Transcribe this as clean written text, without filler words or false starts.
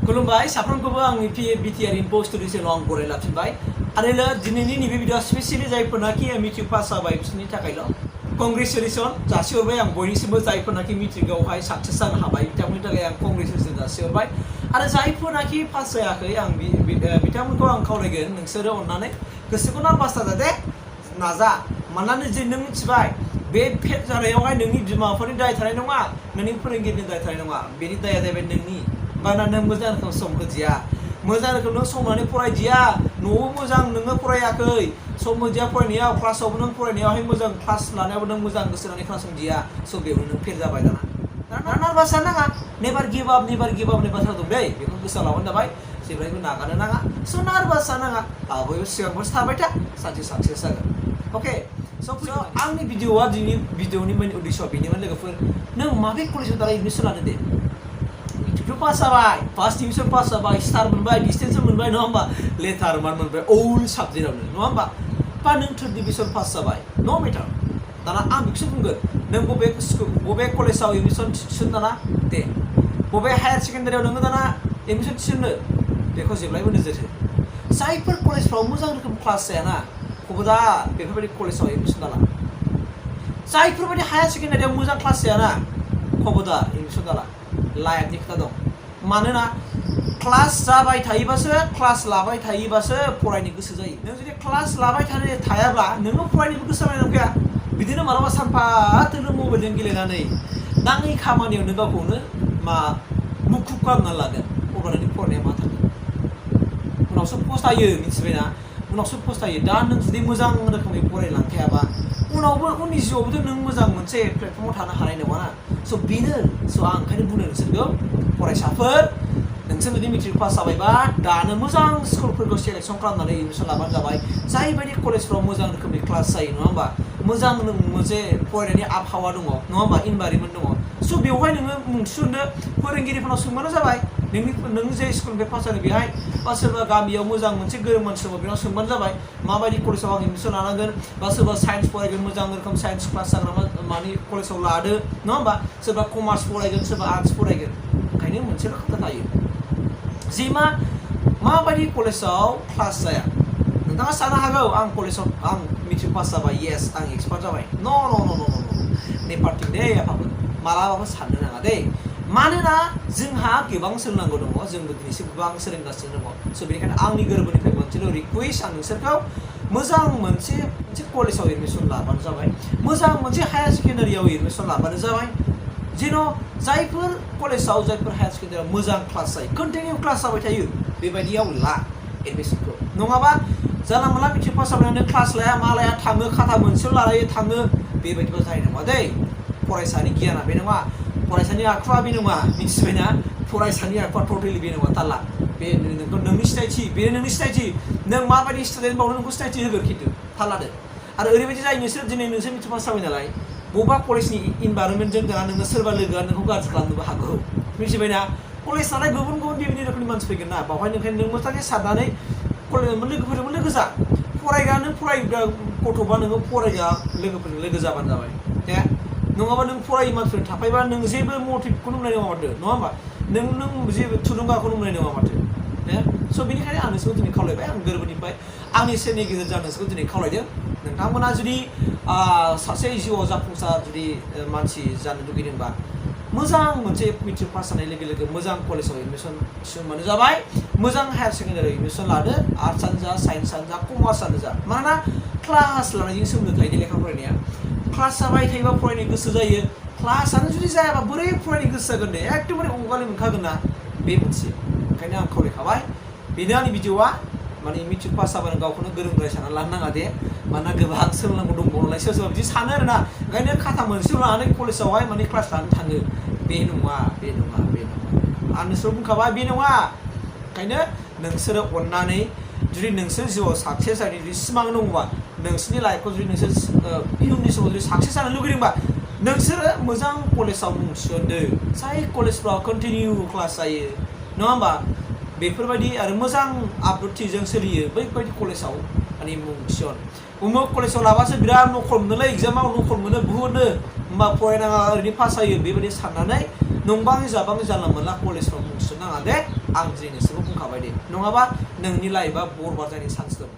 खुलुमबाय साफ्रोमखौबो आंनि बिटिआर इनफो स्टुडिय'आव आं बराय लाफिनबाय आरो दिनैनि नैबे भिडिअ स्पेसियेलि जायफोरनाखि मेट्रिक पास जाबाय बिसोरनि थाखायल' कंग्रेचुलेसन जासिहरबाय आं बयनिसिमबो जायफोरनाखि मेट्रिकआवहाय साक्सेस जानो हाबाय बिथांमोननि थाखाय आं कंग्रेचुलेसन जासिहरबाय आरो जायफोरनाखि पास जायाखै आं बिथांमोनखौ आं खावलायगोन नोंसोरो अननानै गोसोखौ नार्भास जाजादे नाजा मानोना जे नों मिथिबाय बे फेल जानायावहाय नोंनि बिमाफोरनि दाय थानाय नङा नोंनि फोरोंगिरिनि दाय थानाय नङा बेनि दाया जाहैबाय नोंनि मानोना नों मोजां रोखोम सम होदिया मोजां रोखोम नों सम होनानै फरायदिया न'आव मोजां नोङो फरायाखै सम होदिया फरायनायाव क्लासावबो नों फरायनायावहाय मोजां क्लास लानायावबो नों मोजां गोसो होनानै खोनासंदिया स' बेयावनो नों फेल जाबाय दाना नार्भास जानो नाङा नेभार गिभ आप होननाय बाथ्रा दं दै बेखौ गोसोआव लाबानो जाबाय जेब्लायबो नागारनो नाङा स' नार्भास जानो नाङा बयबो सिगांफोर थाबाय था सानसे साक्सेस जागोन अके स' आंनि भिडिअ'आ दिनै भिडिअ'नि मेन उद्देश्यआ बेनिमोन लोगोफोर नों माबे कलेजाव दालाय एडमिसन लानो दे मेट्रिकखौ पास जाबाय फार्स्ट डिभिजन पास जाबाय स्टार मोनबाय डिस्टिंसन मोनबाय नङा होमबा लेटार मार्क मोनबाय अल साबजेक्टआवनो नङा होमबा बा नों थार्ड डिभिजन पास जाबाय नो मेटार दाना आं बेखौसो बुंगोन नों बबे कलेजाव एडमिसन थिसननो दाना दे बबे हायार सेकेन्डारियाव नोङो दाना एडमिसन थिसननो बेखौ जेब्लायबो नोजोर हो जायफोर कलेजफ्राव मोजां रोखोम क्लास जायाना खबरदार बेफोरबायदि कलेजाव एडमिसन दाला जायफोरबायदि हायार सेकेन्डारियाव मोजां क्लास जायाना खबरदार एडमिसन दाला लाइफनि खोथा दं मानोना क्लास जाबाय थायोबासो क्लास लाबाय थायोबासो फरायनो गोसो जायो नों जुदि क्लास लाबाय थायाब्ला नोङो फरायनोबो गोसो जानाय नंखाया बिदिनो मालाबा सानफा थोलो मबाइलजों गेलेनानै नाङै खामानियाव नों गावखौनो मुखुब खालामना लागोन अब्ला नोंनि फरायनाया मा थागोन उनावसो फस्थायो मिथिबायना उनावसो फस्थायो दा नों जुदि मोजां रोखोमै फरायलांखायाबा उनावबो उननि जिउआवबोथ' नों मोजां मोनसे प्लेटफर्माव थानो हानाय नङाना स' बेनो स' आं ओंखायनो बुंनो नोंसोरखौ फरायसाफोर नोंसोर जुदि मेट्रिक पास जाबायबा दानो मोजां स्कुलफोरखौ सेलेक्सन खालामनानै एडमिसन लाबानो जाबाय जायबायदि कलेजफ्राव मोजां रोखोमनि क्लास जायो नङा होमबा मोजां मोनसे फरायनायनि आबहावा दङ नङा होमबा इनभाइरमेन्ट दङ स' बेवहाय नोङो मुं थिसननो फोरोंगिरिफोरनाव सोंबानो जाबाय नों जे स्कुलनिफ्राय पास जादों बेहाय बा सोरबा गामियाव मोजां मोनसे गोरों मानसि दङ बेनाव सोंबानो जाबाय माबायदि कलेजाव आं एडमिसन लानांगोन बा सोरबा साइन्स फरायगोन मोजां रोखोम साइन्स क्लास जाग्रा मानि कलेजाव लादो नङा होमबा सोरबा कमार्स फरायगोन सोरबा आर्ट्स फरायगोन ओंखायनो मोनसेल' खोथा थायो जे माबायदि कलेजाव क्लास जाया नोंथाङा साननो हागौ आं कलेजाव आं मेट्रिक पास जाबाय येस आं एक्सपार्ट जाबाय न' नेपारथिं दे आफाफोर मालाबाबो साननो नाङा दे मानोना जोंहा गोबां सोलोंनांगौ दङ जोंबो दिनैसिम गोबां सोलोंगासिनो दङ स' बेनिखायनो आंनि गोरबोनिफ्राय मोनसेल' रिकुवेस्ट आं नोंसोरखौ मोजां मोनसे कलेजाव एडमिसन लाबानो जाबाय मोजां मोनसे हायार सेकेन्डारियाव एडमिसन लाबानो जाबाय जेन' जायफोर कलेजाव जायफोर हायार सेकेन्डारियाव मोजां क्लास जायो कन्टिनिउ क्लास जाबाय थायो बेबायदियाव ला एडमिसनखौ नङाबा जानला मोनला मेट्रिक पास जाबाय क्लास लाया मा लाया थाङो खाथा मोनसेल' लालायो थाङो बेबायदिबो जानाय नङा दै फरायसानि गियाना बे नङा फरायसानि आखुआ बे नङा मिथिबायना फरायसानि आखुआ टटेलि बे नङा थाला बे नोंनि सिनायथि बेनो नोंनि सिनायथि नों माबायदि स्टुडेन्ट बावनो नोंखौ सिनायथि होगोन खिन्थु थाल लादो आरो ओरैबायदि जायो नोंसोर दिनै नोंसोर मेट्रिक पास जाबाय नालाय बबेबा कलेजनि इनभाइरमेन्टजों दाना नोङो सोरबा लोगोआ नोंखौ गाज्रि खालामनोबो हागौ मिथिबायना कलेज नालाय गुबुन बेबायदि रोखोमनि मानसि फैगोन ना बावहाय ओंखायनो नों मोजाङै साननानै लोगोफोरजोंबो लोगो जा फरायग्रा गथ'बा नोङो फरायग्रा लोगोफोरजों लोगो जाबानो जाबाय दे नङाबा नों फरायै मानसिफोरजों थाफायोबा नों जेबो मटिभखौनो मोननाय नङा माथो नङा होमबा नों जेबो थुलुंगाखौनो मोननाय नङा माथो दे स' बेनिखायनो आं नोंसोरखौ दिनै खावलायबाय आं गोरबोनिफ्राय आंनि सेरनि गेजेरजों आं नोंसोरखौ दिनै खावलायदों नोंथांमोना जुदि सासे जिउआव जाफुंसार जुदि मानसि जानो लुगैदोंबा मोजां मोनसे मेट्रिक पास जानाय लोगो लोगो मोजां कलेजाव एडमिसन थिसनबानो जाबाय मोजां हायार सेकेन्डारियाव एडमिसन लादो आर्ट्सआनो जा साइन्सआनो जा कमार्सआनो जा मानोना क्लास लानायजों सोमोन्दो थायो लेखा फरायनाया क्लास जाबाय थायोबा फरायनो गोसो जायो क्लासआनो जुदि जायाबा बोरै फरायनो गोसो जागोन दे एकदमबारे अंगालि मोनखागोन ना बे मोनसे ओंखायनो आं खावलायखाबाय बेनो आंनि भिडिअ'आ माने मेट्रिक पास जाबानो गावखौनो गोरों गोरा सानना लानो नाङा दे मानोना गोबां सोलोंनांगौ दंबावो नालाय सोरबा बिदि सानो आरोना ओंखायनो खाथा मोनसेल' लानानै कलेजावहाय माने क्लास लानो थाङो बे नङा आं नोंसोर बुंखाबाय बे नङा ओंखायनो नोंसोरो अननानै जुदि नोंसोर जिउआव साक्सेस जानायनि जुदि सिमां दङबा नोंसोरनि लाइफखौ जुदि नोंसोर इयुननि समाव जुदि साक्सेस जानो लुगैदोंबा नोंसोरो मोजां कलेजाव मुं थिसनदो जाय कलेजफ्राव कन्टिनिउ क्लास जायो नङा होमबा बेफोरबायदि आरो मोजां आब्रुथिजों सोलियो बैबायदि कलेजाव माने मुं थिसन उमुक कलेजाव लाबासो बिराद नखल मोनोलै एग्जामाव नखल मोनो बुहुदनो होमबा फरायनाङा ओरैनो पास जायो बेबायदि साननानै नंबाङै जाबाङै जानला मोनला कलेजफ्राव मुं थिसननाङा दे आं दिनै नोंसोरखौ बुंखाबाय दे नङाबा नोंनि लाइफआ बरबाद जानायनि चान्स दं